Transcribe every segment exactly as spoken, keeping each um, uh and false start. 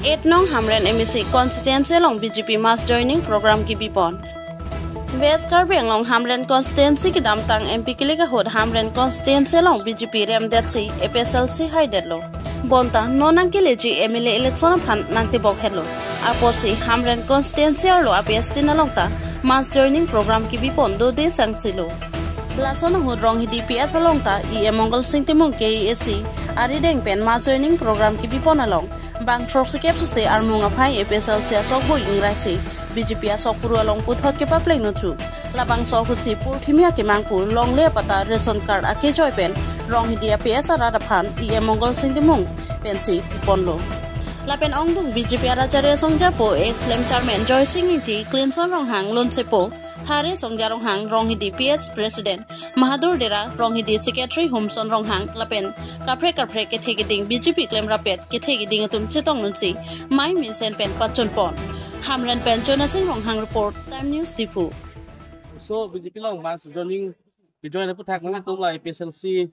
Eight nong Hamren M A C constituency along B J P mass joining program kebipon. West Karbi Anglong Hamren constituency kedamtang M P kelek ahut Hamren constituency along B J P remdetsi A P H L C haidetlo. Bonta non nangkeleji M L A election aphan nangtebok hetlo. Apotsi Hamren constituency arlo A P S tin along ta mass joining program kebipon dode sangsi lo. Lason ahut Ronghidi P S along ta E M Mongal Sing Timung K A A C arideng pen mass joining program kebipon along bang throksikep suse armung aphai A P H L C asokboi ingraisi B J P asok puru along puthot kepapleng nuthu. Labangso ahutsi purthimi akemangpur longle apata ration card akejoi pen Ronghidi A P S arat aphan E M Mongal Sing Timung pensi ponlo. Lapen ongdung B J P arat achari asong japo ex lem chairman Joy Sing Ingti, Clinton Ronghang Lonsepo, Thare Songja Ronghang, Ronghidi P S President Mahadur Dera, Ronghidi Secretary Humson Ronghang, lapen kaprek kaprek kethe keding B J P klemrapet kethe keding atum chetong nunsi mai mesen pen pachunpon. Hamren pen Chonaching Ronghang report, Time News Diphu. So B J P along mass joining kejoin aputhak nangtum la A P H L C,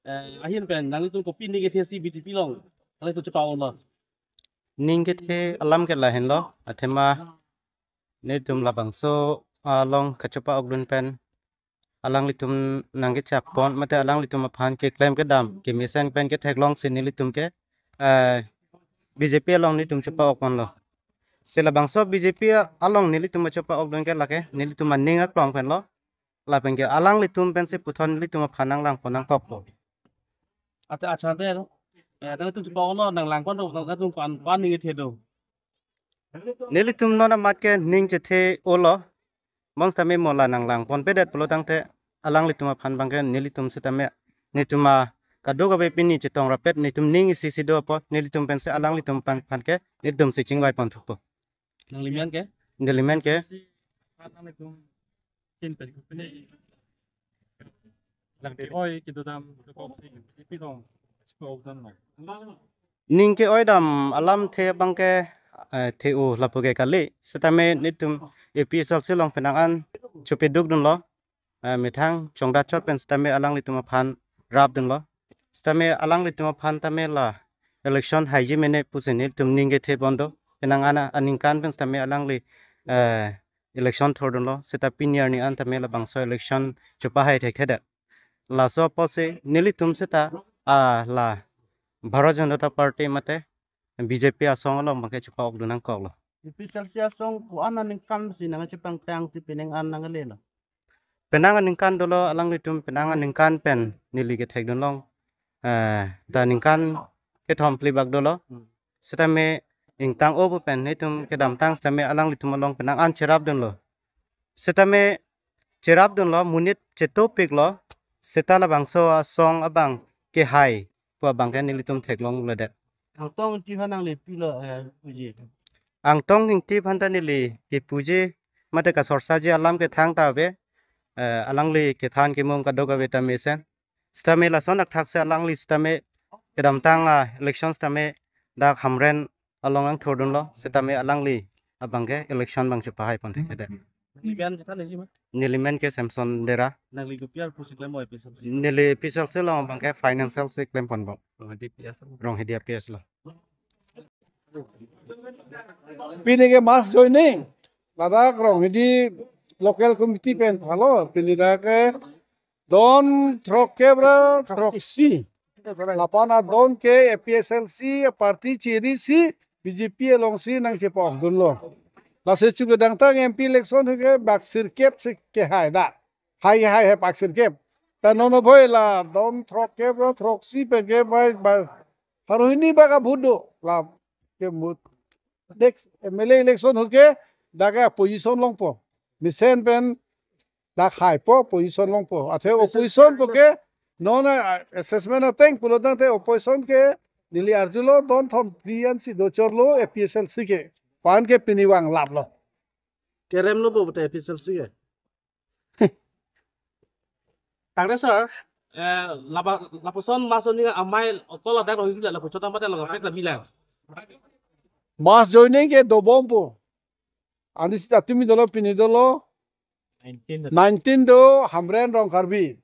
eh, ahin pen nanglitum kopi ning kethesi B J P along nanglitum chepa-olo? Ning kethe alam ke lahenlo, athema netum labangso along kachepa-okdun pen alanglitum nangkechakpon mate alanglitum aphan keklem kedam kemesen pen ketheklongsi nelitum ke, eh, B J P along netum chepa-okponlo. Si labangso B J P along nelitum chepa-okdun ke lake nelitum aning aklong penlo. Lapen ke alanglitum pensi puthot nelitum aphan nanglangpon nangkokpo. Acha, acha, de, eh, nangtum chepa-olo, nanglangpon, nangtum pan, pan ning kethe do. Nelitum non amat ke ning chethe-olo. Bonsitame mo la nanglangponpedet pulotangte alanglitum aphan abangke nelitum sitame netum a kadokave pini chetongrapet netum ning isi si do apot nelitum pensi alanglitum aphan, aphan ke netum si chingvaiponthukpo. Nanglimen ke? Nelimen ke? Si, si, nanglitum kin pen pini. Lang ke oi, kedodam, kedok si, pi dong, si ko dan lo. Ning ke-oidam alamthe abangke, eh, the-o lapu ke kali. Sitame netum A P H L C along penang an chopedukdunlo. Eh, methang chongdat chot pen sitame alanglitum aphan rapdunlo. Sitame alanglitum aphan tame la election haiji mene pusi netum ning kethepon do. Penang an aningkan pen sitame alangli, eh, election thurdunlo. Seta pini arni an tame labangso election chopahai thekthedet. Laso apotsi nelitum seta, ah, la Bharatiya Janata Party mate B J P asong along abangke chepa-okdun nangkoklo. A P H L C asong ko-an aningkan si nangchepangtang si penang an nanglelo? Penang aningkan dolo alanglitum penang aningkan pen neli kethekdunlong. Eh, ta ningkan kethom phli bak dolo. Hmm. Sitame ingtang-o pu pen netum kedamtang sitame alanglitum along penang an cherapdunlo. Sitame cherapdunlo, monit chetopiklo, seta labangso asong abang kehai pu abangke nelitum theklongledet. Angtong Ingti aphan nangli pilo, eh, puji? Angtong Ingti aphan ta neli kepuji mate kasorsaji alam kethang ta ave, eh, alangli kethan kemum kadokave ta mesen. Sitame lason athak si alangli sitame kedamtang a election sitame dak Hamren along nangthurdunlo, sitame alangli abangke election abang chepahaiponthekthedet. Nelimen ke than neli ma? Nelimen ke Samson Dera. Nangli kopi aphu si klem A P H L C? Neli A P H L C along abangke financial si klemponbom. Ronghidi A P S lo. Ronghidi A P S lo. Pini ke mass joining. Ladak Ronghidi local committee pen thalo. Pini dak ke don throkkep ra throksi. Lapen adon ke A P H L C party chiri si B J P alongsi nangchepa-okdunlo. Lasi chu kedamtang M P election ke bak sirkep si kehai da. Hai hai hai bak sirkep. Ta non aboi la don throkkep ra throksi pen ke bai bai. Haro hini bak abhut do la ke mut. Next M L A election ahut ke dak ke opposition longpo. Mesen pen dak haipo, opposition longpo. Athe opposition pu ke non, ah, assessment ateng pulotangte opposition ke neli arjulo don thom phli ansi dochorlo A P H L C ke. Pu-an ke pini vanglaplo. Keremlo bo te A P H L C ke. Tangre sir, eh, laba, lapuson mass joining amei okol ladak lo hingla lapuchot amate lo kaprek la bilang. Mass joining ke dobompo. Ani sita tumi dolo pini dolo. Nineteen do. Nineteen do Hamren Rongkarbi.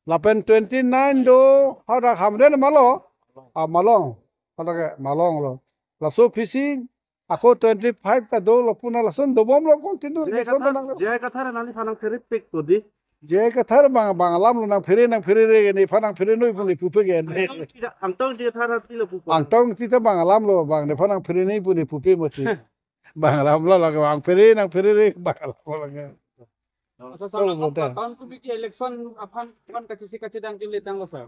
Lapen twenty-nine do hadak Hamren Malong. Ah, Malong. Hadak ke Malong lo. Laso aphi si ako twenty-five ta dolo pu na lason dobomlo continue J I election Kathar, nang. J I Kathar nangli aphan nangphere pik ko di. J I Kathar bang, bang alam lo nangphere, nangpherere ke nephan nangphere noi pu ne pupe ke. Angtong Ingti, Angtong Ingti Kathar pilo pupo. Angtong Ingti ta bang alam lo bang nephan nangphere noi pu ne pupe mati. Bang alam lo lake bang phere nangpherere bang alam lo lake. Sir, sir, Betul, betul. Town committee election aphan aphan kachisi kachidang kili tanglo sir.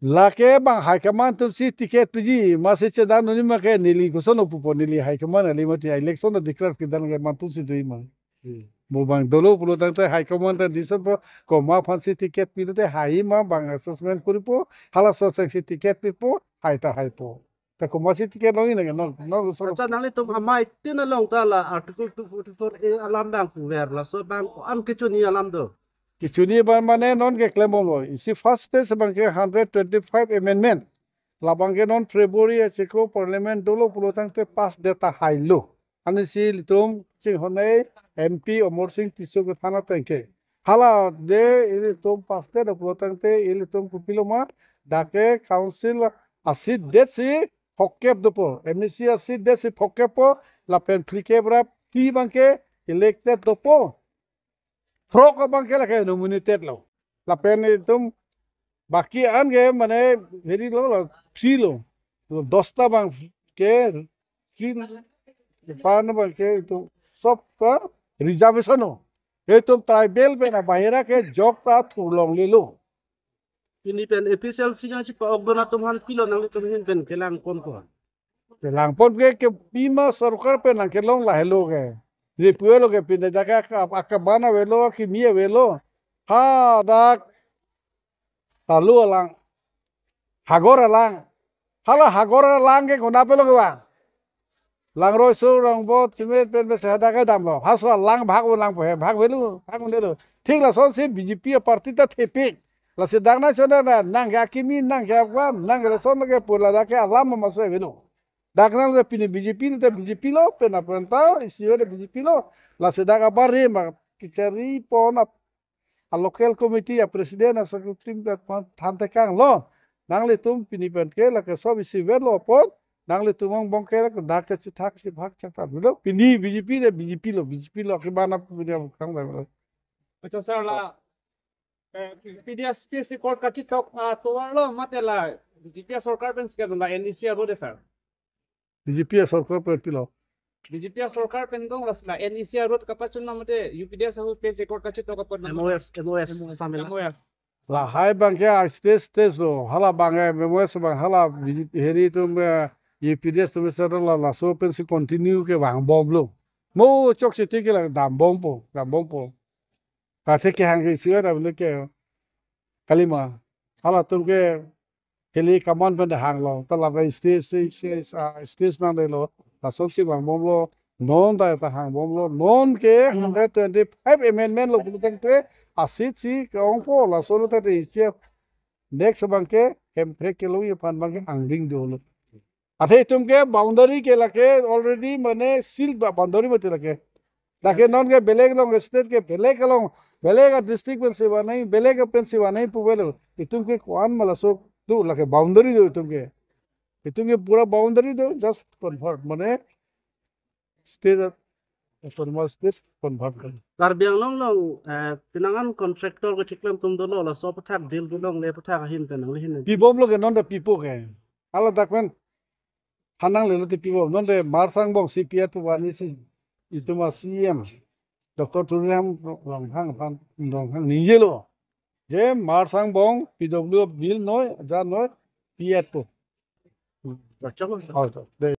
Lake bang high command atum si ticket piji, masi chedang nuni ma ke neli koson pupo neli high command ali mati election ta declare kedan ke mantu si dui ma. Hmm. Mo bang dolo pulo tangte high command ta dison po komat aphan si ticket pilote hai ma bang assessment kuripo, halaso aseng si ticket pipo, hai ta haipo. Ta komat si ticket longji nang non, non koson. Acha nanglitum amei tin along ta la Article two forty-four A alam bang puver laso bang ko-an kechoni alam do. Kechoni bang mane non ke klembomlo. Isi first stage bang ke hundred twenty-five amendment. Labang ke non February achiklo parliament dolo pulo tangte pass det ta hailo. Ansi ilitum chinghon-e M P Amarsing Tisso ke thana tangke. Hala de ilitum pass det pulo tangte ilitum kopilo ma dak ke council a-seat det si phokep dopo. M A C a-seat det si phokep po lapen phlikep ra phli bang ke elected dopo. Throk abang ke lake nominated lo. Lapen itum baki an ke mane heri lo lo phli lo. Lo dosta bang ke phli pan bang ke itum sob ka reservation lo. Itum tribal pen abahira ke jok ta thurlonglelo. Pini pen A P H L C nangchipa-ok dun atum aphan pilo nanglitum ahin pen kelang pon ko. Kelang pon ke ke pima sorkar pen nangkelong lahelo ke. Ripuelo ke pinde jaka aka, aka bana avelo, kimi avelo. Ha dak talu alang. Hagor alang. Hala hagor alang ke konat pen lo ke bang. Langroi so rongbot cement pen pen se hadak ke damlo. Haso alang bhag ulang po he, bhag avelo, bhag un-elo. Thik lasonsi B J P a-party ta thepik. Lasi dak nangchonat na, nang ke akimi, nang ke akwan, nang ke lason ke pu ladak ke alam masa avelo. Dak nang le pini B J P le ta B J P lo, pen apran ta, isi le B J P lo. Lasi dak abari ma kechari pon ap a-local committee a-president a-secretary pen pan than tekang lo. Nanglitum pini pen ke lake sob isi verlo apot. Nanglitum angbong ke lake dak ke chithak chibhak chakta lo. Pini B J P le B J P lo, B J P lo ke bana pini abang kang lo. Acha sir la, eh, P D S P S C court kachitok atovar lo mate la B J P sorkar pen si kedun la N E C a-road sir. B J P sorkar pen pilo. B J P sorkar pen dong la sila N E C a-road kapachun na mate U P D S ahut P S C court kachitok apot na M O S, M O S, M O S, samil. M O S. Lahai bang ke a-stage stage lo. Hala bang M O S bang hala B J P heri atum, eh, U P D S atum sir la laso pen si continue ke vangbomlo. Mo chokche tik ke la dambompo, dambompo. Athe kehang ke isi ra bine ke kalima. Halatum ke heli kaman pen hanglo. Ta la stage, stage, stage, ah, stage nangdelo. Lason si vangbomlo. Non ta ta hangbomlo. Non ke hundred twenty-five amendment lo pulo tangte a-seat si ke-ongpo. Lason ta te isi next bang ke Hemprek kelongji aphan bang ke angding dolo. Athe itum ke boundary ke lake already mane sealed ba boundary mati lake. Lake non ke belek along state ke belek along, belek a-district pen si vanai, belek pen si vanai pu avelo. Itum ke ko-an ma laso do lake boundary do itum ke. Itum ke pura boundary do, just convert mane state, autonomous state convert kali. Karbi Anglong along, eh, pinangan contractor kechiklem atum dolo laso aputhak deal dolo le aputhak ahin pen nangli hin. Pibomlo ke non ta pipo ke. Hala dak pen hanang lelo te pipo. Non te Marsang Bong C P F pu vansi itum a-C E M Doctor Tuliram Ronghang aphan, Ronghang ningjelo. Je Marsang Bong P W bill noi, ja noi, P F pu. Baca lo. Oh, to. De.